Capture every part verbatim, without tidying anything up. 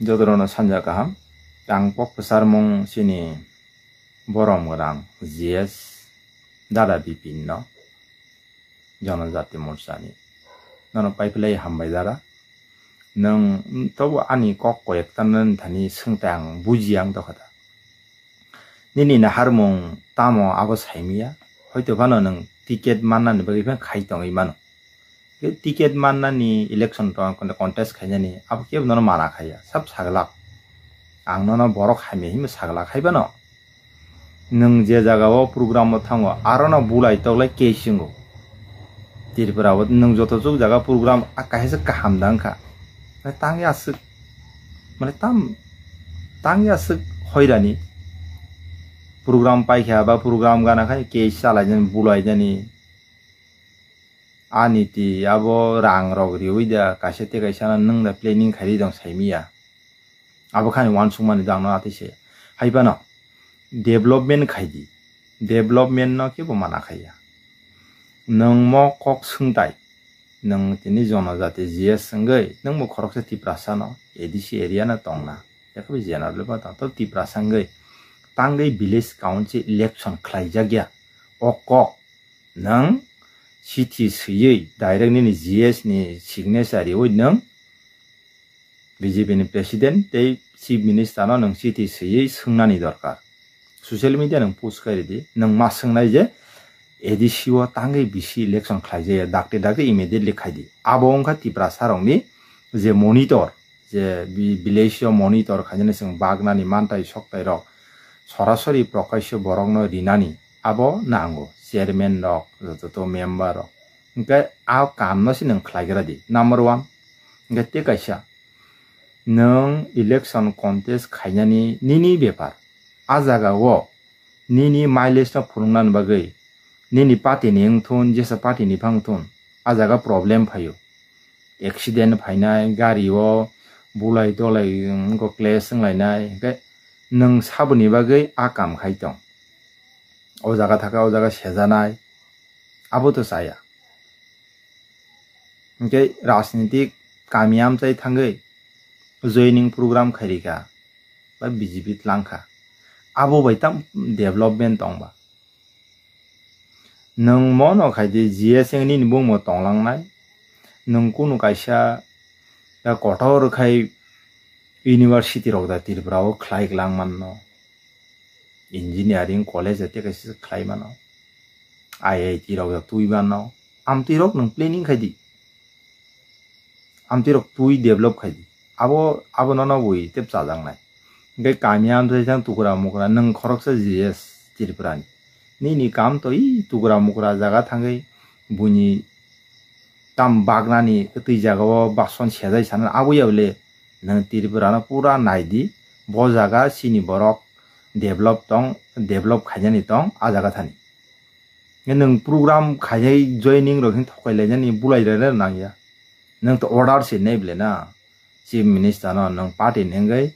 Jotorokno sanja kaham. Ang kok kwcharmung chini borom gwnang G S Dada Bipin no, Jonojati Morcha ni. Nono paiphilai hambai dada. Nwng tobo ani kok koyekta nani thani swngtai ang buji ang dokha da. Nini naharmung tamo abo saimiya? Hoito phano nwng ticket mannani bagwi phano khai tongwi mano. Khe ticket mannani election tong-, contest khainani abo kebo nono mana khaiya, sab saglak. Ang nono borok hamya hinwi saglak hai bano. Nwng je jagao program o thango, arono bulai toklai case wngo. Tripura o nwng joto chuk jaga program a kaisa kaham da wngkha. Mane tang ya aswk, mane tam, tang ya aswk hoirani. Program paikha ba program gana khai case chalaijani, bulaijani. Ani ti abo rang rok riwi da kaisa tei kaisa no nwng da planning khairi dong saimiya. Abo khani uansukmani dang no atwi se. Hai phano development khai di. Development no kebo mana khaiya. Nwng mo kok swngtai. Nwng tini jonojati G S wngwi, nwng bo khoroksa Tiprasa no, A D C area no tongna. Yakhabi general ba tong, to Tiprasa wngwi. Tangwi village council election khlaijakya. O kok nwng chithi swiwi direct nini G S ni signature riwi nwng B J P ni president tei chief minister no nwng chithi swiwi swngnani dorkar. Social media nwng post khai ridi, nwng ma swngnai je A D C o tangwi bisi election khlaijaya, dakti dakti immediately khai di. Abo wngkha Tiprasa rokni je monitor, je vi-, village o monitor khainani chwng bagnani mantai soktai rok sorasori prokasyo borokno rinani abo nango, chairman rok, joto member rok. Hwnkhe a kamno se nwng khlaigra di, number one. Hwnkhe tei kaisa, nwng election contest khainani nini bepar. A jaga o nini mileage no phunuknani bagwi nini party ni wngthun, jesa party ni phang thun, a jaga problem phaio. Accident phainai, gari o bulai tolai, wngkha clash wnglainai, hwnkhe nwng saboni bagwi a kam khai tong. O jaga thaka, o jaga sejanai, abo to chaya. Hwnkhe rajnitik kami amchai thangwi joining program khairikha, ba B J P tlangkha. Abo bai tam development tongba. Nwng mono khai di G S wngwi nini bumung bo tonglangnai. Nwng kunu kaisa da kotor khai university rok da Tripura o khlai lang manno. Engineering college tei kaisa khlai mano. I I T rok da twi mano. Amtwi rok nwng planning khai di. Amtwi rok twi develop khai di. Abo, abo nono bui tep chajaknai. Hwnkhe kami amtwi jang tukra mukra nwng khoroksa G S Tripura ni. Nini kam to i tukra mukra jaga thangwi buini tam bagnani twi jaga o bason sejai sana abo ya bole nwng Tripura no pura nai di. Bo jaga chini borok develop tong, develop khainani tong a jaga thani. Nwng program khainai joining rok hin thokai lainani bulai rana nangya. Nwng to order se nai bole na. Chief Minister no nwng party ni wngwi,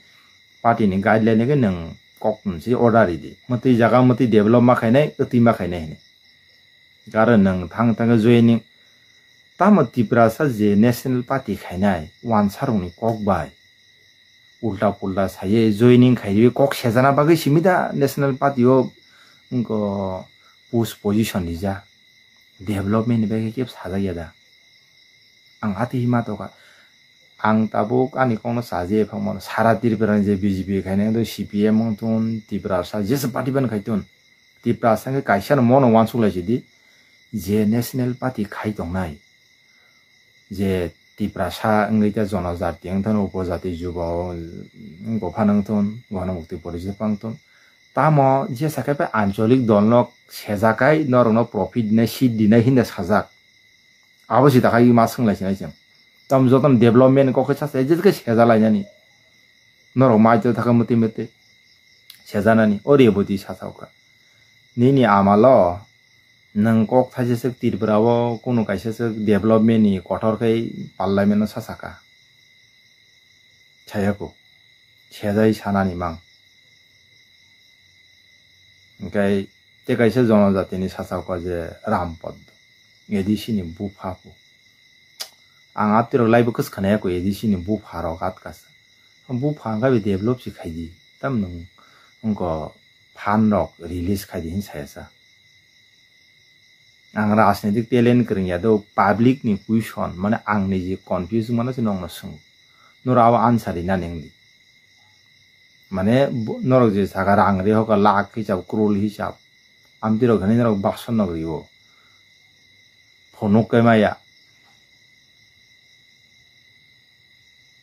party ni guideline wngwi nwng kok nwng se order ridi. Mwtwi jaga mwtwi develop ma khainai, wtwi ma khainai hinwi. Karon nwng thang thang joining. Tamo Tiprasa je National Party khainai, wansa rokni kok bai. Ulta pulta saye joining khaiwi kok sejana bagwi simi da National Party o wngkha post position rija. Development ni bagwi kebo sajak ya da. Ang ati hima tokha. Ang tabuk ani kokno chaje phang mano. Sara Tripura ni je B J P khainai wngtong, C P M wngtong, Tiprasa jesa party ban khaitong. Tiprasa wngkhe kaisa no mono uansuk lai sidi. Je National Party khai tongnai. Je Tiprasa wngwi ta jonojati wngthon, upojati jubo wngkha phano wngthon, Ganamukti Porishad wngthon. Tamo jesa khe pai ancholik dolno sejakai norokno profit dinai, seat dinai hinda sajak. Abo se dakhai ma swnglai sinai chwng. Tam jotono development kok khe sacha, je khe seja lainani. Norok mai to thaka muti muti. Sejanani, o Reboti sacha okha. Nini amalo, nwng kok thaisa swk Tripura o, kunu kaisa swk development ni kotor khe parliament no sacha kha. Sayako. Sejai sanani mang. Hwnkhe tei kaisa jonojatini sacha okha je Rampad. A D C ni bupha po. Ang atirok laibo kwswk khwnaya ko A D C ni bupha rok atkasa. Bupha hwnkhe bai develop se khaidi, tam nwng wngkha fund rok release khaidi hin saya sa. Ang rajnitik talent kwrwng ya do, public ni question, mane ang ni je confuse mano se nokno swngo. Noro abo answer rina nengdi. Mane bo-, norok je saka rang ri hoka lakh hisab, crore hisab. Amtwi rok hinwi norok baksa nok rio. Phunuk kai maya.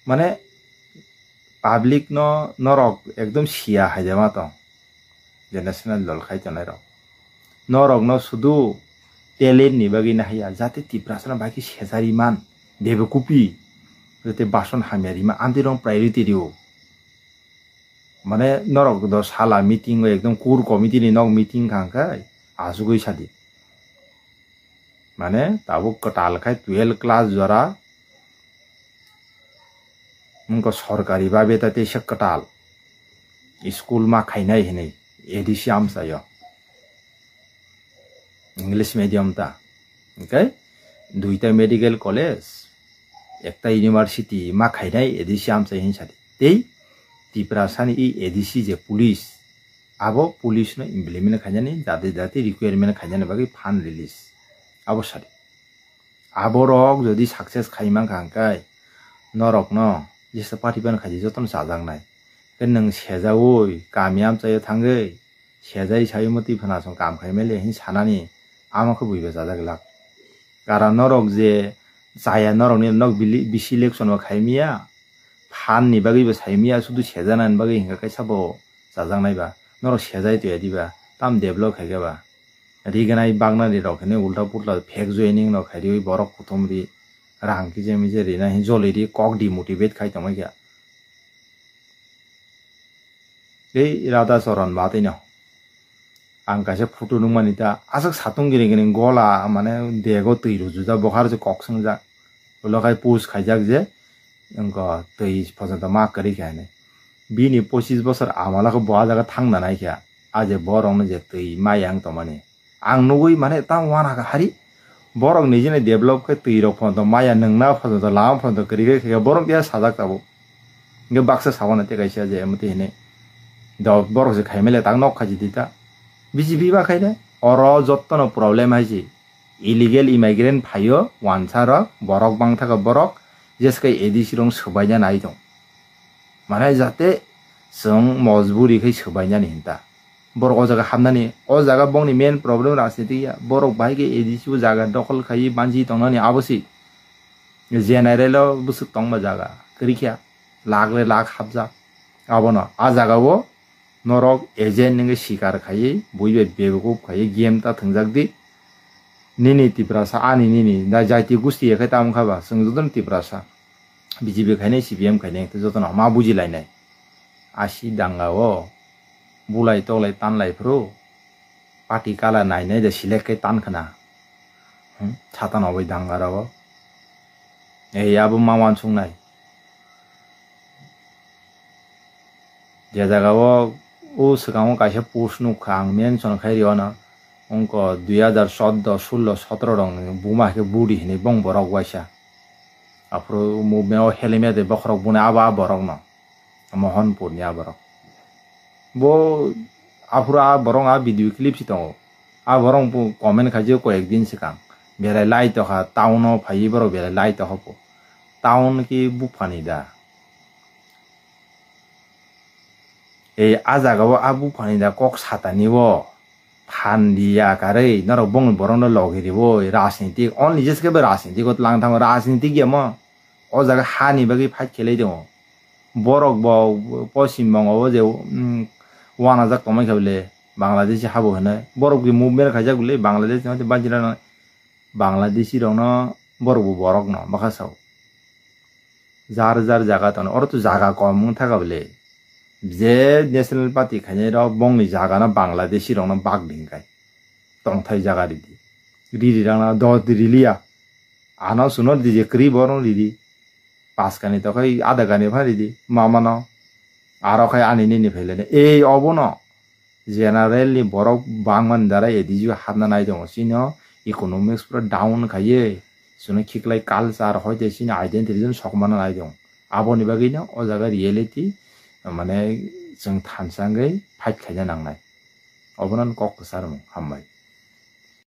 Mane public no norok ekdom siya hai de ma tong. Je national dol khai tongnai rok. Norok no sudu talent ni bagwi na haya, jate Tiprasa no bai khe sejari man, bebe kupi, jate bason hamya rima, amtwi rok priority rio. Mane norok do sala meeting o ekdom core committee ni nok meeting kha hwnkhe asugwi sadi. Mane tabuk kwtal khai twelve class jora wngkha sorkari babe ta teisa kwtal school ma khainai hinwi A D C amchaio. English medium ta. Hwnkhe duita medical college, ekta university ma khainai A D C amchai hin sadi. Tei Tiprasani i A D C je police, abo police no implement khainani, jati jati requirement khainani bagwi fund release. Abo sadi. Aborok jodi success khai mankha hwnkhe norokno jesa party ban khaidi jotono chajaknai. Khe nwng sejaui kami amchaio thangwi sejai saui motwi phana chwng kam khai mele hin sanani amo khe buiba chajak glak. Karon norok je chaya norokni nok bili-, bisi election o khai miya, phan ni bagwi bo sai miya, sudu sejanani bagwi hinkha kaisa bo chajaknai ba. Norok sejai toya diba, tam develop khai khe ba. Riganai bagnani rok hinwi ulta pulta fake joining no khai riwi borok kuthum ri rang kije mije rina hin joli ri kok demotivate khai tongmai kha. Tei Radha Charan ba tei no. Ang kaisa photo nukmani ta, aswk satung gini gini gola, mane dego twi rujujak, bo kha rw se kok swngjak. Ulo khai post khaijak je, wngkha twi photo ma kwrwi kha hinwi. Bini pochis bosor amala khe bo ah jaga thang nanai kha. Ah je borokno je twi ma yang tongmani. Ang nugwi mane ta wana kha hari. Borok nijini develop khe twi rok photo maya nwngna photo lama photo kwrwi khe khe borok ya sajak tabuk. Hingke baksa sawana te kaisa je emoti hinwi. Do borok je khaimele tak nok khaji di ta. B J P ba khaide oro jottono problem hai se. Illegal immigrant phaio wansa rok, borok bangtha khe borok, jeske A D C rok swbaina nai tong. Mane jate chwng mojburi khai swbainani hinta. Borok o jaga hamnani, o jaga bongni main problem rajniti ya. Borok bahai khe A D C o jaga dokhol khai banchi tongnani abo se. General o bwswk tongma jaga, kwrwi kha, lakh le lakh hapjak. Abono a jaga o norok agent wngwi sikar khaiwi, bui bai bebekuk khaiwi game ta thwngjak di. Nini Tiprasa, ani nini, da jaiti gusti ya khai tamo kha ba, chwng jotono Tiprasa. B J P khainai, C P M khainai, tei jotono ma bujilainai. Asi danga o bulai toklai tanlai phuru pati kala nainai de select khe tan khna. Hmm, satan obai danga rogo. Ei abo ma wansuknai. Je jaga o, o swkango kaisa post nukha ang mention khai rio no. Wngkha dui hazar chordo, sullo, sotoro rokni buma hai khe budi hinwi bong borok waisa. Aphuru movement o helmet de bokhorok buni abo a borok no. Mohanpur ni a borok. Bo aphuru a borok a video clip si tongo. A borok bo comment khaijak koyek din swkang. Belai lai tokha town o phaiwi borok belai lai tokha po. Town ki buphani da. Ei a jaga o a buphani da kok satani o phan di ya karwi norok bongni borok no logi riwi rajnitik only jeske bo rajnitik o tlang thango rajnitik ya mo o jaga hani bagwi fight khelai tongo borok bo Poschim Bongo o je wanajak tongmai kha bole Bangladeshi habo hinwi borok bo movement khaijak bole Bangladesh no banchina Bangladeshi rok no borok bo borok no bwkha sao. Jar jar jaga tongo, oro to jaga kom wng thaka bole. Je National Party khainai rok bongni jaga no Bangladeshi rok no bak di hinkai. Tongthai jaga ridi. Riri rang na dos di riliya. Ano suno di je kri borok ridi. Pas kani to khai ada kani phan ridi. Mama no. Aro khai ani nini phailene. Ei obo no. General ni borok bangmani darai A D C o hapna nai tongo. Chini o economics pura down khaiye. Chwngno khiklai culture hoite chini identity no sokmana nai tongo. Aboni bagwino o jaga reality, mane, chwng thansa wngwi fight khaina nangnai. Obono kok kwcharmung. Hambai.